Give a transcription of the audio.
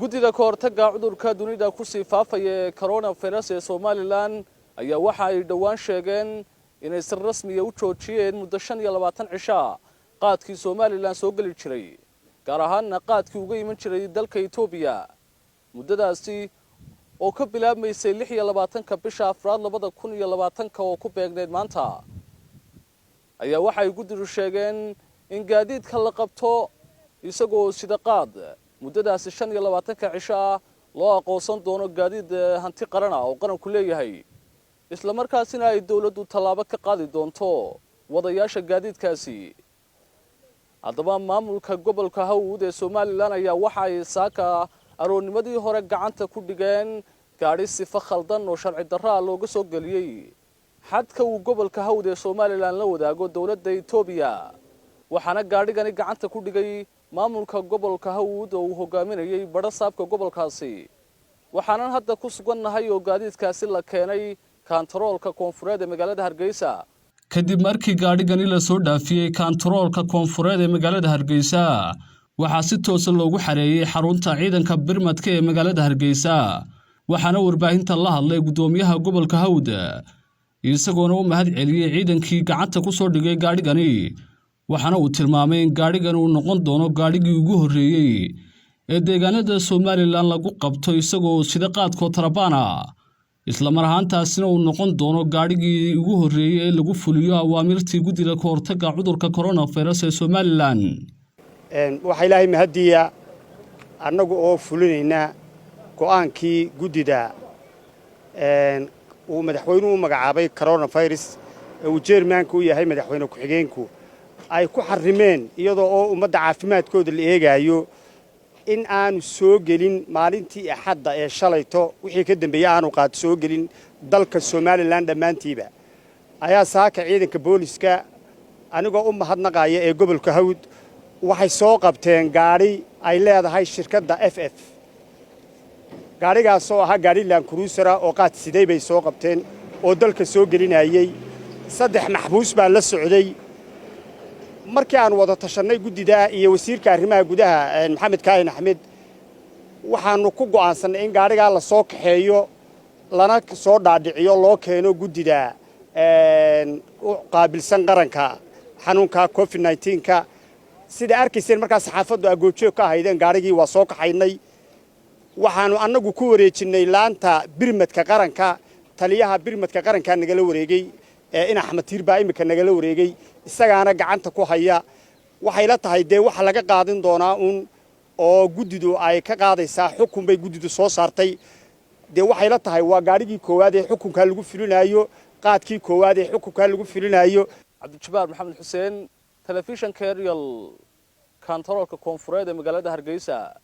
Guddida ka hortagga cudurka dunida kusii faafaya ee coronavirus ee Somalilan ayaa waxa ay dhowaan sheegeen inay si rasmiya u joojiyeen muddo 25 cishaa qaadkii Somalilan soo geli jiray, gaar ahaanna qaadkii uga iman jiray dalka Etoobiya, muddadaasi oo ka bilaabmaysay 26-ka bisha afraad 2020-ka oo ku beegneyd maanta. Ayaa waxay guddidu sheegeen in gaadiidka la qabto isagoo sida qaad muddadaasi 25-ka cisho ah loo aqoonsan doono gaadiid hanti qaran ah oo qaranku leeyahay, isla markaasina ay dowladdu tallaabo ka qaadi doonto wadayaasha gaadiidkaasi. Haddaba, maamulka gobolka Hawd ee Somalilan ayaa waxa ay saaka aroornimadii hore gacanta ku dhigeen gaadhi sifo khaldan oo sharci darraa looga soo geliyey xadka uu gobolka Hawd ee Somalilan la wadaago dowladda Etoobiya, waxaana gaadhigani gacanta ku dhigay maamulka gobolka Hawd oo uu hogaaminayay badhasaabka gobolkaasi. Waxaanan hadda ku sugannahay oo gaadiidkaasi la keenay kaantaroolka koonfureed ee magaalada Hargeysa. Kadib markii gaadhigani la soo dhaafiyey kaantaroolka koonfureed ee magaalada Hargeysa, waxaa si toosa loogu xareeyey xarunta ciidanka birmadka ee magaalada Hargeysa, waxaana warbaahinta la hadlay guddoomiyaha gobolka Hawd, isagoona u mahad celiyey ciidankii gacanta ku soo dhigay gaadhigani, waxaana uu tilmaamay in gaadhigan uu noqon doono gaadhigii ugu horreeyey ee deegaanada Somalilan lagu qabto isagoo sida qaadkoo tarabaana, islamar ahaantaasina uu noqon doono gaadhigii ugu horreeyey ee lagu fuliyo awaamirtii guddida ka hortagga cudurka coronavirus ee Somalilan. Waxaa Ilaahay mahaddiya, annagu oo fulinayna go'aankii guddida uu madaxweynuhu u magacaabay coronavirus ee uu chairmanka u yahay madaxweyne ku-xigeenku, ay ku xarrimeen, iyadoo oo ummadda caafimaadkooda la eegaayo, in aanu soo gelin maalintii Axadda ee shalayto wixii ka dambeeyey aanu qaad soo gelin dalka Somalilan dhammaantiiba, ayaa saaka ciidanka booliska, anigoo u mahadnaqaya, ee gobolka Hawd waxay soo qabteen gaadhi ay leedahay shirkadda FF. Gaadhigaasoo ahaa gaadhi Land Cruiser-a oo qaad siday bay soo qabteen oo dalka soo gelinayey. Saddex maxbuus baa la socday. Markii aan wada tashannay guddida iyo wasiirka arrimaha gudaha Maxamed Kaahin Axmed, waxaannu ku go'aansannay in gaadhigaa la soo kaxeeyo, lana soo dhaadhiciyo, loo keeno guddida u qaabilsan qaranka xanuunka COVID-19-ka. Sida arkayseen markaa saxaafaddu agoobjoog ka ahaydeen, gaadhigii waa soo kaxaynay. Waxaannu annagu ku wareejinnay laanta birmadka qaranka. Taliyaha birmadka qarankaa nagala wareegey, in Axmed Tiir baa iminka nagala wareegey, isagaana gacanta ku haya. Waxay la tahay dee waxa laga qaadin doonaa uun oo guddidu ay ka qaadaysaa xukun bay guddidu soo saartay. Dee waxay la tahay waa gaadhigii koowaad ee xukunkaa lagu fulinaayo, qaadkii koowaad ee xukunkaa lagu fulinaayo. Cabdijabaar Maxamed Xuseen, telefishanka Eryal, kantaroolka koonfureed ee magaalada Hargeysa.